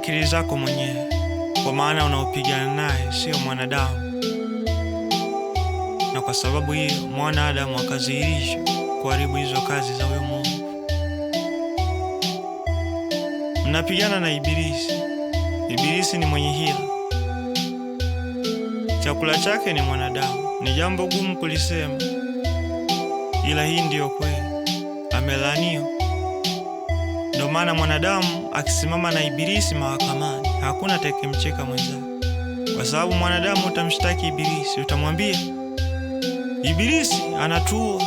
akili zako mwenyewe, kwa maana unaopigana naye sio mwanadamu. Na kwa sababu hiyo mwanadamu akadhihirishwa kuharibu hizo kazi za huyo mwovu. Mnapigana na Ibilisi. Ibilisi ni mwenye hila, chakula chake ni mwanadamu. Ni jambo gumu kulisema, ila hii ndiyo kweli. Amelaaniwa. Ndio maana mwanadamu akisimama na Ibilisi mahakamani hakuna atakayemcheka mwenzake, kwa sababu mwanadamu utamshtaki Ibilisi, utamwambia Ibilisi anatuua,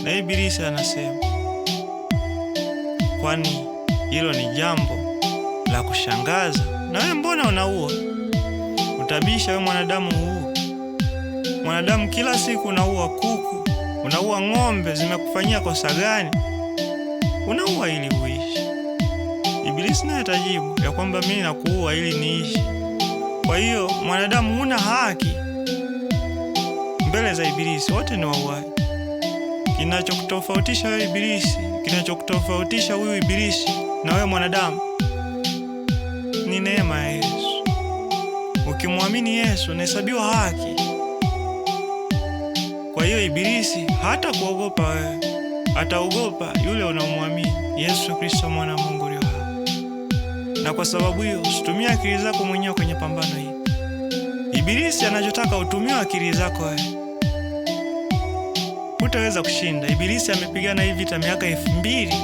na Ibilisi anasema. Kwani hilo ni jambo la kushangaza? Na wewe mbona unaua? Utabisha wewe mwanadamu huu. Mwanadamu kila siku unaua kuku, unaua ng'ombe, zimekufanyia kosa gani? Unaua ili uishi. Ibilisi naye atajibu ya kwamba mimi nakuua ili niishi. Kwa hiyo mwanadamu huna haki mbele za Ibilisi, wote ni wauaji. Kinachokutofautisha wewe Ibilisi, kinachokutofautisha huyu Ibilisi na wewe mwanadamu ni neema ya Yesu. Ukimwamini Yesu unahesabiwa haki. Kwa hiyo Ibilisi hata kuogopa wewe, ataogopa yule unaomwamini Yesu Kristo, mwana wa Mungu aliye hai. Na kwa sababu hiyo usitumie akili zako mwenyewe kwenye pambano hii. Ibilisi anachotaka utumie akili zako wewe, hutaweza kushinda. Ibilisi amepigana hii vita miaka 2000.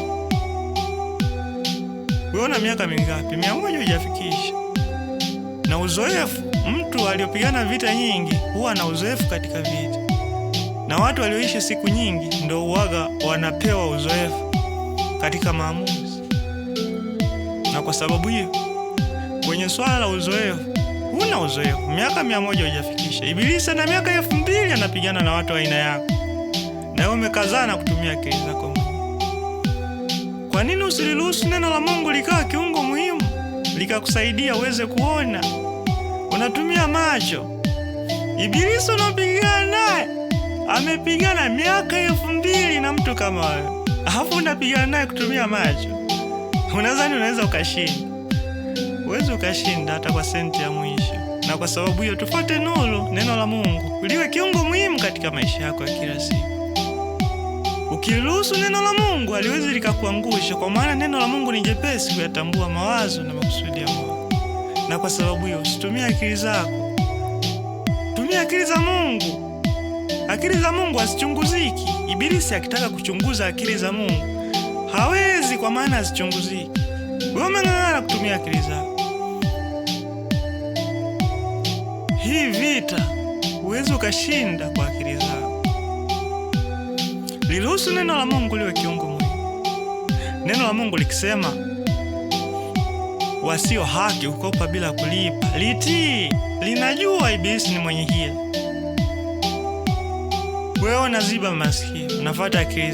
Wewe una miaka mingapi? 100 hujafikisha. Na uzoefu, mtu aliyopigana vita nyingi huwa na uzoefu katika vita, na watu walioishi siku nyingi ndio uwaga wanapewa uzoefu katika maamuzi. Na kwa sababu hiyo, kwenye swala la uzoefu, huna uzoefu, miaka 100 hujafikisha. Ibilisi ana miaka 2000 anapigana na watu aina yako, na wewe umekazana kutumia akili zako mwenyewe. Kwa nini usiliruhusu neno la Mungu likawa kiungo muhimu, likakusaidia uweze kuona? Unatumia macho. Ibilisi unapigana naye amepigana miaka 2000 na mtu kama wewe, alafu unapigana naye kutumia macho. Unadhani unaweza ukashinda? Huwezi ukashinda hata kwa senti ya mwisho. Na kwa sababu hiyo tufuate nuru, neno la Mungu liwe kiungo muhimu katika maisha yako ya kila siku. Ukiruhusu neno la Mungu haliwezi likakuangusha, kwa maana neno la Mungu ni jepesi kuyatambua mawazo na makusudi ya moyo. Na kwa sababu hiyo usitumie akili zako, tumia akili za Mungu. Akili za Mungu hazichunguziki. Ibilisi akitaka kuchunguza akili za Mungu hawezi, kwa maana hazichunguziki. Wewe umeng'ang'ana kutumia akili zako. Hii vita huwezi ukashinda kwa akili zako. Liruhusu neno la Mungu liwe kiungo muhimu. Neno la Mungu likisema wasio haki hukopa bila kulipa, litii. Linajua Ibilisi ni mwenye hila. Wewe unaziba masikio, unafuata akili